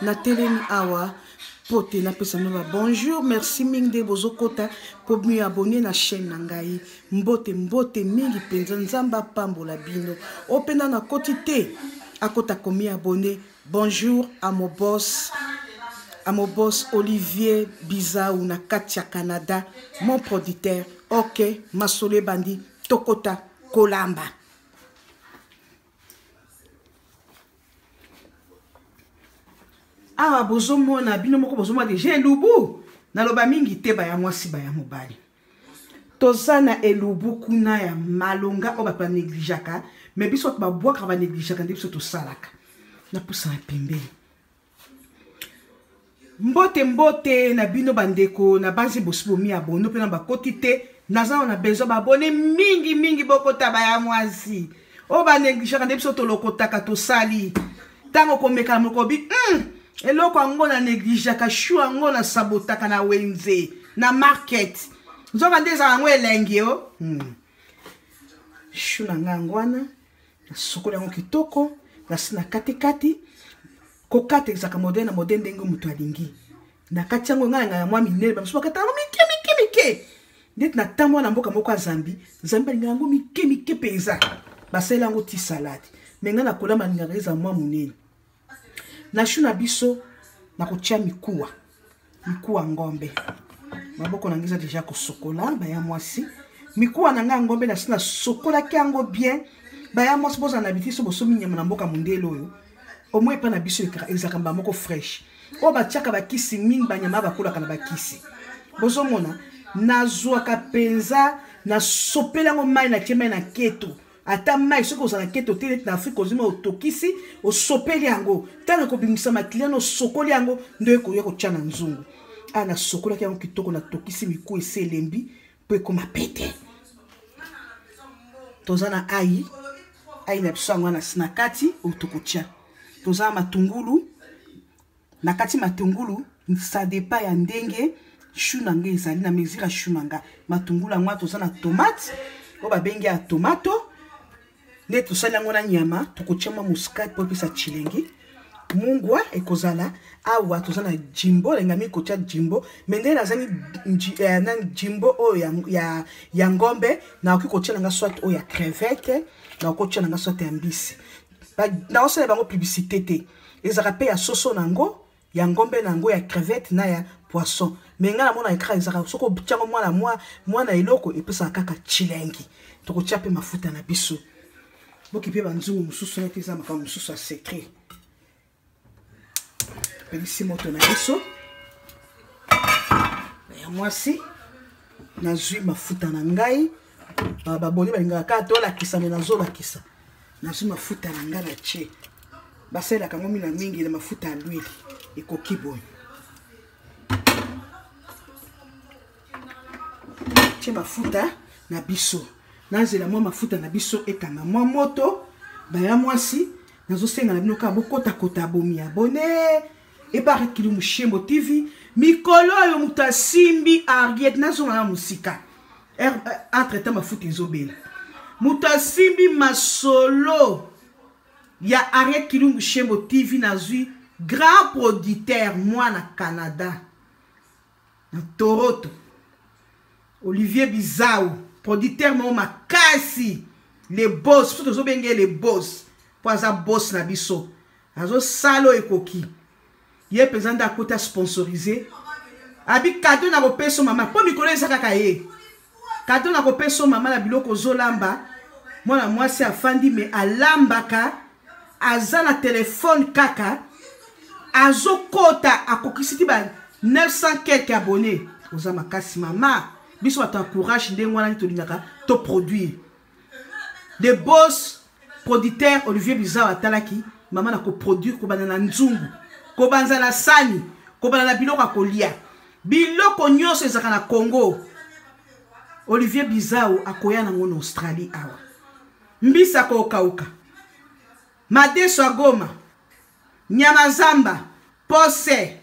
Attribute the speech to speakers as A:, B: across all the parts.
A: Natelemi awa mpo te napesa bino ba bonjour. Merci mingi nde bozokota mpo mi abonner na chaîne na ngai. Mbote mbote mingi mpenza, Nzambe apambola bino. Oyo mpe nano akoti te, akota komi abonner. Bonjour à mon boss, à mon boss Olivier Bizaou na kati ya Canada, mon producteur. Ok, masolo ebandi, tokota kolamba. Awa bozomona bino moko bozomona deja elubu. Naloba mingi te, baya mwasi baya mobali. Toza na elubu kuna ya malonga oyo bato banegligeaka, me biso bato babwakaka banegligeaka nde biso tosalaka. Napusana pembeni. Mbote mbote na bino bandeko, na banzi bosi bomi abono mpe na bakoti te. Naza na besoin babone mingi mingi, bokota baya mwasi oyo banegligeaka nde biso tolokotaka tosali. Ntango komeka mokobi eloko yango na negligeaka, chou yango na sabotaka na wenze na market, nzoka nde ezala yango elengi o. Chou na ngai yango wana nasokoli yango kitoko, nasi na katikati. Kokata ezalaka modele na modele ndenge moto alingi. Na kati yango ngai ngai ya mwa minene, bamosusu bakata yango mike mike mike. Ndeti na ntango wana mboka moko ya Zambi, Zambi balingaka yango mike mike mpenza, basalela yango ti salade. Me ngai nakolamba nalingaka eza mwa monene. Na chou na biso nakotia mikuwa, mikuwa ngombe. Maboko na ngai eza deja kosokola, baya mwasi. Mikuwa na ngai ya ngombe nasi nasokolaki yango bien. Baya mwasi, bozala na bitiso, bosomi nyama na mboka mondele oyo. Omoi epai na biso ezalaka mbala moko fresh. Oyo batiaka bakisi mingi, banyama bakolaka na bakisi. Bozomona, nazwaka mpenza, nasopeli yango mai, natie mai na keto. Ata mai soki ozala keto te, neti na Afrika ozwi mai otokisi, osopeli yango. Ntango ekobimisa makila na osokoli yango, nde ekoya kotia na nzungu. Awa nasokolaki yango kitoko, natokisi mikuwa esi elembi mpo ekoma pete. Toza na ai, ai na biso yango wana na kati oyo tokotia. Toza na matungulu na kati. Matungulu ça dépend ya ndenge chou na ngai ezali, na mesure ya chou na ngai. Matungulu yango wana. Toza na tomate oyo babengi ya tomato, nde tosali yango na nyama. Tokotia mwa muscade mpo epesa chilengi. Mungwa ekozala awa. Toza na jimbo, elingami kotia jimbo, me nde nazangi na jimbo oyo ya ngombe. Nakoki kotia nanga soit oyo ya crevette, nakoki kotia nanga soit ya mbisi. Naosala bango publicité te. Ezalaka mpe ya soso nango, ya ngombe nango, ya crevette na ya poisson. Me ngai namona ekra ezalaka soki otiango mwana mwa mwana eloko epesaka kaka chilengi. Tokotia mpe mafuta na biso, boki mpe banzungu mosusu neti eza makambo mosusu ya secret. Topelisi moto na biso ya mwasi. Nazwi mafuta na ngai, baboni balingaka kaka tolakisa, me nazolakisa. Nazwi mafuta na ngai na tie, basalelaka yango mina mingi na mafuta ya lwili. Ekoki boye, tie mafuta na biso. Nazela mwa mafuta na biso ekanga mwa moto. Baya mwasi, nazosenga na bino kaka bokotakota, bomi abone epare Kilumu Shembo TV. Mikolo oyo moto asimbi Ariette, nazonga na mosika entre temps mafuta ezobela. Moto asimbi masolo ya Ariette Kilumbu Shembo TV, nazwi grand producteur mwana Canada na Toronto, Olivier Bizau, producteur moko makasi, le boss. Biso tozobenge le boss mpo aza boss na biso, azosala oyo ekoki. Ye mpenza nde akota sponsorise, abi kado na kopesa mama, mpo mikolo eza kaka ye kado na kopesa mama na biloko ozolamba. Mwana mwasi afandi me alambaka, aza na telefone kaka azokota, akokisi ti ba 900 quelque abonné. Oza makasi mama, biso bato ya courage ndenge wana nde tolingaka toproduire. The boss producteur Olivier Bizao atalaki mama na koproduire, kobanda na nzungu, kobanza na sani, kobanda na biloko ya kolia, biloko nyonso ezalaka na Congo. Olivier Bizao akoya nango na Australie awa, mbisa kokauka, madeso ya Goma, nyama zamba, pose,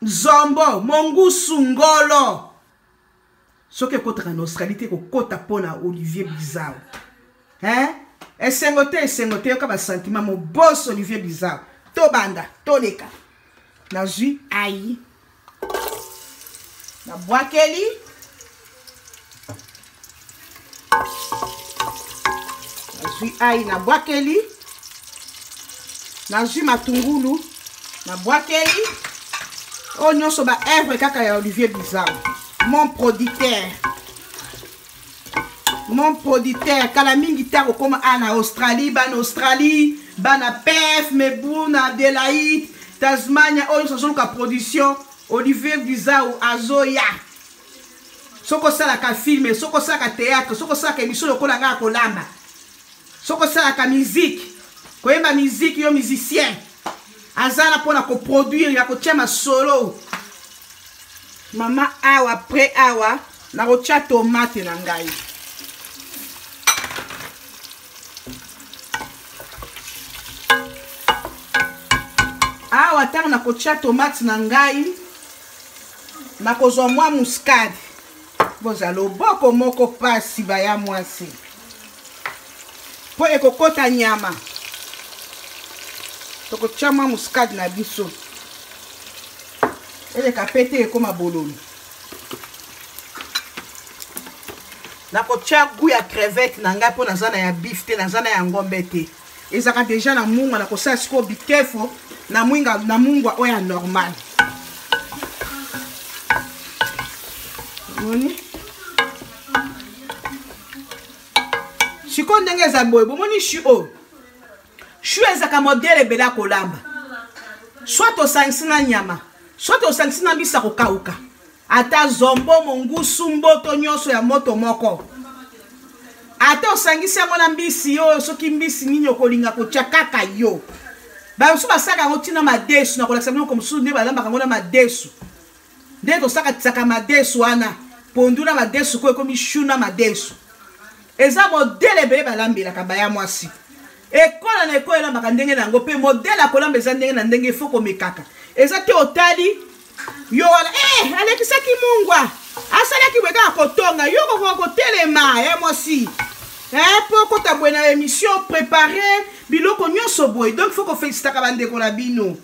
A: zombo, mongusu, ngolo. Soki ekotaka na Australie te, ekokota mpo na Olivier Bizao. Hein? Esengo te, esengo te, yoka basentiment. Moboso Olivier Bizao, Tobanda, toleka. Nazwi ayi. Nabwakeli. Nazwi ayi, nabwakeli. Nazwi matungulu, nabwakeli. Oyo nyonso ba œuvre kaka ya Olivier Bizarre, mon producteur. Mon producteur kala mingi te akokoma a na Australie, bana Australie, bana Perth, Melbourne, Adelaide, Tasmania, oyo nyonso azoluka production. Olivier Bizarre azoya. Soki osalaka film, soki osalaka théâtre, soki osalaka émission lokola ngai ya kolamba, soki osalaka musique, koyemba musique, yo musicien aza na mpona koproduire ya kotia masolo. Mama awa pre awa nakotia tomate na ngai. Awa ntango nakotia tomate na ngai, nakozwa mwa muscade. Boza loboko moko pasi baya mwasi, po ekokota nyama. Tokotia mwa muscade na biso, eleka pete ekoma bololo. Nakotia goût ya crevette na ngai mpo naza na ya beef te, naza na ya ngombe te. Ezalaka deja na mungwa, nakosala sikoyo bikefo na mwinga, na mungwa oyo ya normal. Omoni sikoyo ndenge eza boye, bomoni chou oyo. Chou ezalaka modèle ebele ya kolamba. Soit osangisi na nyama, soit osangisi na mbisi ya kokauka, ata zombo, mongusu, mboto nyonso ya moto moko. Ata osangisi yango na mbisi oyo, soki mbisi nini okolinga kotia kaka yo. Bamosusu basalaka yango ntina madesu, na kolakisa biloko mosusu nde balambaka yango na madesu. Nde tosakatisaka madesu wana, pondu na madesu ko ekomi chou na madesu. Eza modèle ebele balambelaka baya mwasi. Ekola na ekola elambaka ndenge na yango, pe modèle ya kolamba eza ndenge na ndenge, il faut komekaka. Eza te otali yo wana, alekisaki mungwa, asalaki boye kaka kotonga, yo kokoka kotelema ya mwasi. Po okota boye na émission, préparer biloko nyonso boye. Donc il faut kofélicitaka bandeko na bino.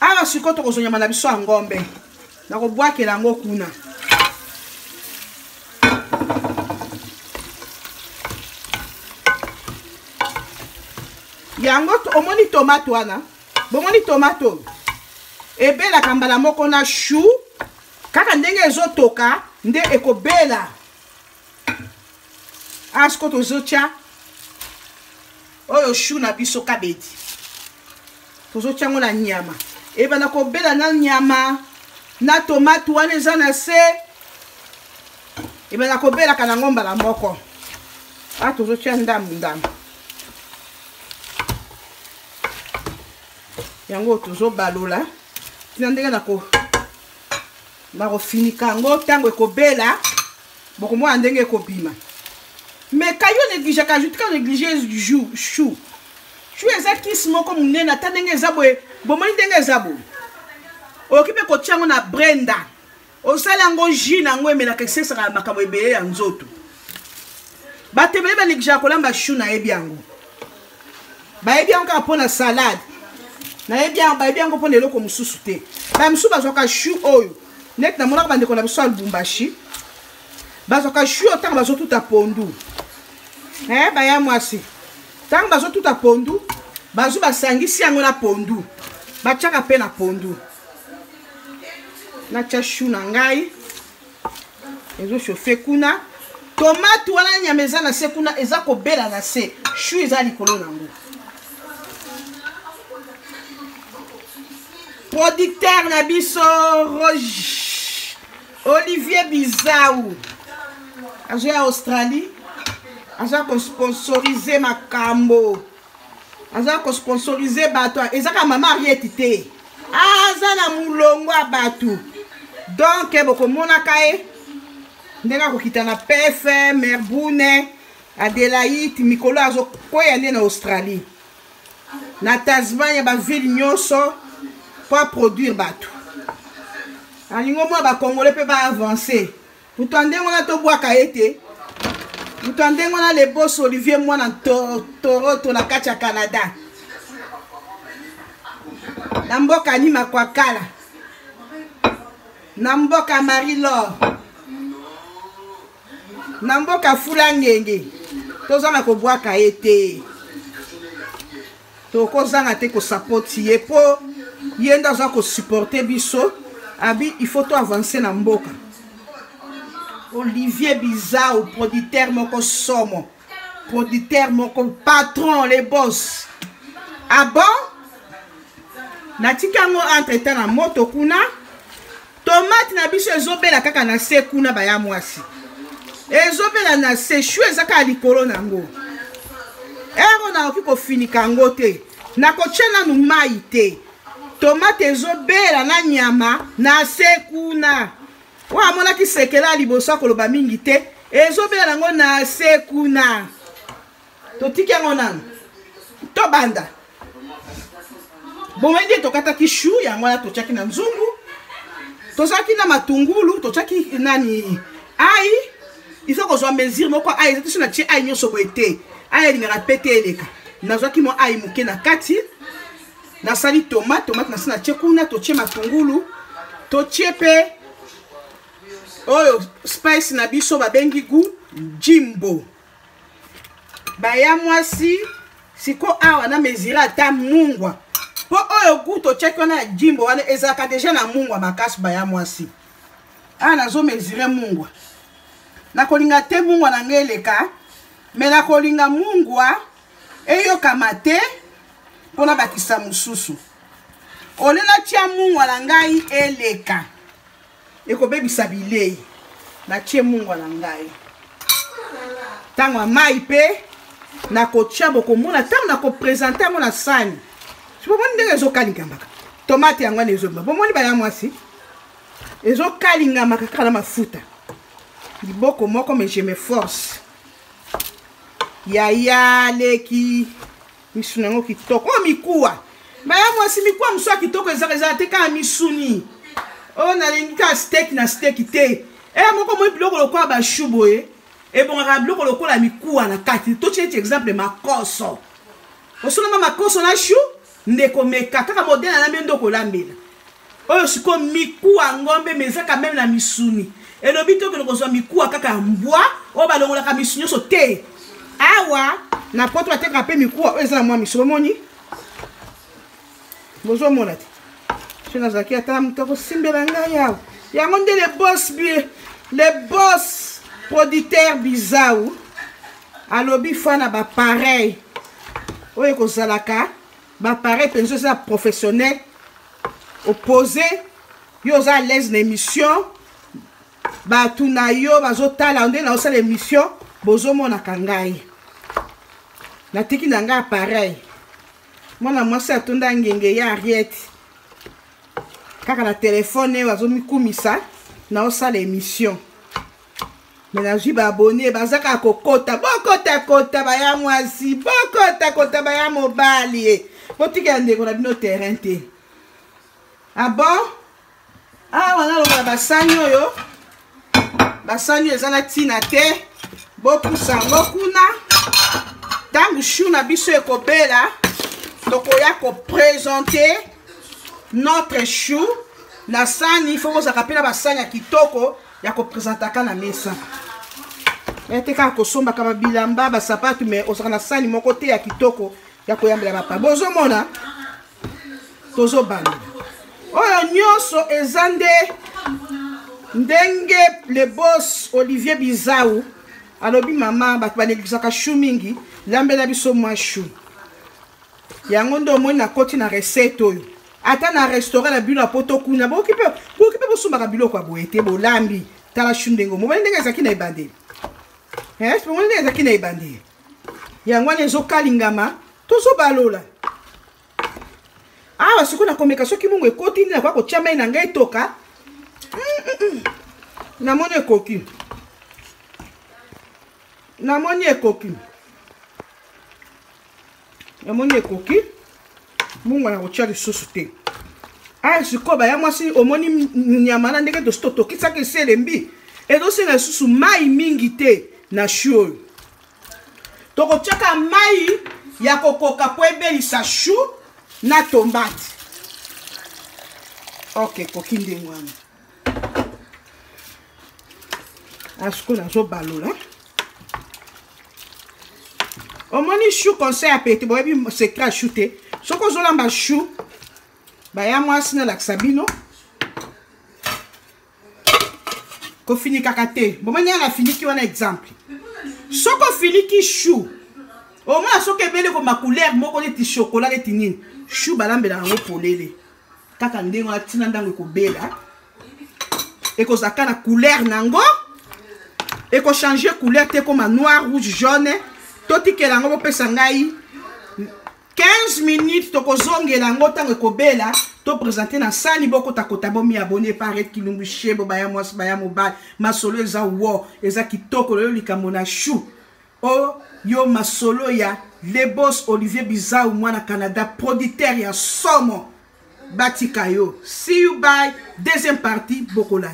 A: Awa sikoyo tokozwa nyama na biso ya ngombe, nakobwakela yango kuna. Yango omoni tomate wana, bomoni tomate oyo ebelaka mbala moko na chou, kaka ndenge ezotoka nde ekobela. Awa sikoyo tozotia oyo chou na biso kabedi, tozotia yango na nyama, ebanda kobela na nyama na tomate wana eza na se, ebanda kobelaka nango mbala moko. Awa tozotia ndambu ndambu yango tozobalola tina ndenge nakofinika yango. Ntango ekobela bokomona ndenge ekobima. Mais kayo négligeaka, je tika néglige jou chou. Chou eza kisi moko monene, ata ndenge eza boye, bomoni ndenge eza boye. Okoki mpe kotia yango na brenda, osala yango jus na yango, emelaka, esesaka makambo ebele ya nzoto. Bato ebele banégligeaka kolamba chou, nayebi yango. Bayebi yango kaka mpona salade, nayebi yango, bayebi yango mpona eloko mosusu te. Ba mosusu bazwaka chou oyo, neti namonaka bandeko na biso ya Lubumbashi bazwaka chou oyo ntango bazotuta pondu. Baya mwasi, ntango bazotuta pondu, bazwi basangisi yango na pondu, batiaka mpe na pondu. Natia chou na ngai ezochauffe kuna, tomate wana nyama eza na se kuna, eza kobela na se, chou eza likolo na yango. Producteur na biso Roger Olivier Bizau azo ya Australie, aza kosponsorize makambo, aza kosponsorize bato. Ezaka mama Ariette te, aza na mulongo ya bato. Donc bokomonaka ye ndenge akokita na PF, Melbourne, Adelaide, mikolo azokwea nde na Australie, na Tasmania, ba ville nyonso po produire bato. Alingo mwa ba Congolais pe ba avancer. Moto ya ndenge wana tobwaka ye te. Moto ya ndenge wana le boss Olivier mwana Toronto na kati ya Canada. Na mboka ni makwakala. Na mboka Marie Laure. Na mboka Fula Ngenge. Tozanga kobwaka ye te. Tokozanga te kosapoti ye po ye nde aza kosupporte biso. Abi il faut to avancer na mboka. Olivier Bizao, producteur moko somo. Producteur moko patron les boss. Ah bon? Natika yango entre temps na moto kuna. Tomate na biso ezobela kaka na se kuna baya mwasi. Ezobela na se, chou eza kaka likolo na yango. Ero nakoki kofinika yango te. Nakotia nanu mai te. Tomate ezobela na nyama na se kuna. Oyo amonaki sekela ya liboso akoloba mingi te, ezobela yango na se kuna. Totiki yango nanu. Tobanda. Bomoi nde tokataki chou yango wana totiaki na nzungu. Tozalaki na matungulu, totiaki nani ai. Il faut kozwa mesure moko ai, eza te so natie ai nyonso boye te. Ai elingaka pe te eleka. Nazwaki mwa ai moke na kati. Nasali tomate, tomate nasi natie kuna, totie matungulu, totie pe oyo spice na biso babengi goût jimbo. Baya mwasi siko awa na mesure ata mungwa. Po oyo goût totiaki wana ya jimbo wana ezalaka deja na mungwa makasi baya mwasi. Awa nazo mesure mungwa. Nakolinga te mungwa na ngai eleka, mais nakolinga mungwa eyokama te mpona bakisa mosusu. Ole natia mungwa na ngai eleka, ekobebisa bilei. Natie mungwa na ngai. Ntango ya mai mpe nakotia, bokomona ntango nakopresente yango na sani. Bomoni ndenge ezokalingambaka tomate yango wana ezobima. Bomoni baya mwasi ezokalingamaka kaka na mafuta. Liboko moko, mais je me force. Yaya leki misuni yango kitoko. Oyo mikuwa baya mwasi, mikuwa mosusu ya kitoko ezaka, ezala te kaka misuni. Oyo nalingi kaka steak na steak te. Moko moi biloko lokola ba chou boye ebongaka biloko lokola mikuwa na kati. Totie neti exemple makoso. Osolamba makoso na chou ndeko meka kaka modèle na mbe ndoko lambela. Oyo siko mikuwa ngombe mais ezaka même na misuni. Elobi to kende kozwa mikuwa kaka ya mbwa oyo balongolaka misuni nyonso te. Awa na poto batekaka pe mikuwa oyo eza na mwa misuni. Bomoni? Bozomona te. Soki nazalaki ata na moto akosimbela ngai awa. Yango nde le boss bi, le boss producteur Bizao alobi fa na ba pareil oyo ekozalaka ba pareil mpenza eza professionnel opposé yo oza à l'aise na émission bato na yo bazotala nde na osala émission bozomonaka ngai natiki na ngai appareil mwana mwasi atonda ngenge ya Ariette kaka na telefone oyo azomikumisa na osala émission me nazwi ba abonné baza kaka kokota bokota kota baya mwasi bokota kota baya mobali botikela ndeko na bino terrain te. Ah bon? Awa nalongola basani oyo, basani oyo eza na ntina te, bopusa yango kuna. Ntango chou na biso ekobela, tokoya kopresente notre chou na sani. Faut kozalaka mpe na basani ya kitoko ya kopresentaka na mesa. Ete kaka kosombaka babilamba basapatu, mais ozalaka na sani moko te ya kitoko ya koyambela bapa. Bozomona tozobanda oyo nyonso eza nde ndenge le boss Olivier Bizao alobi mama bato banelisaka chou mingi, lambela biso mwa chou. Yango nde omoni nakoti na recette oyo. Ata na restaurant na bino ya poto kuna, bokoki mpe bosombaka biloko ya boye te, bolambi. Tala chou ndenge omoni ndenge ezalaki na ebandeli. Bomoni ndenge ezalaki na ebandeli. Yango wana ezokalingama, tozobalola. Awa sikoyo nakomeka soki mungu ekoti nde nakoka kotia mai na ngai etoka. Namoni ekoki. Namoni ekoki. Namoni ekoki. Mungu anakotia lisusu te. Ah, sikoyo baya mwasi omoni nyama na ndenge tosi totokisaki esi elembi. Ezosenga lisusu mai mingi te na chou oyo. Tokotiaka mai ya kokoka po ebelisa chou na tomate. Ok, ekoki ndenge wana. Asiko nazobalola. Omoni chou, conseil ya pete, boyebi secret ya chou te. Soki ozolamba chou, baya mwasi nalakisa bino kofinikaka te. Bomoni nga nafiniki wana exemple. Soki ofiniki chou, omona soki ebele koma couleur moko neti chocolat neti nini, chou balambelaka yango polele kaka ndenge wana ntina ndango ekobela, ekozala kaka na couleur na yango, ekochange couleur te, ekoma noir, rouge, jaune. Totikela yango, bopesa ngai 15 minutes, tokozongela yango ntango ekobela, topresente na sani. Bokotakota, bomi abone paret Kilungu Shebo, baya mwasi, baya mobali, masolo eza wo, eza kitoko. Lelo likambo na chou o yo, masolo ya le boss Olivier Bizau, mwana Canada, producteur ya somo. Batika yo, see you, bye. Deuxième partie bokolanda.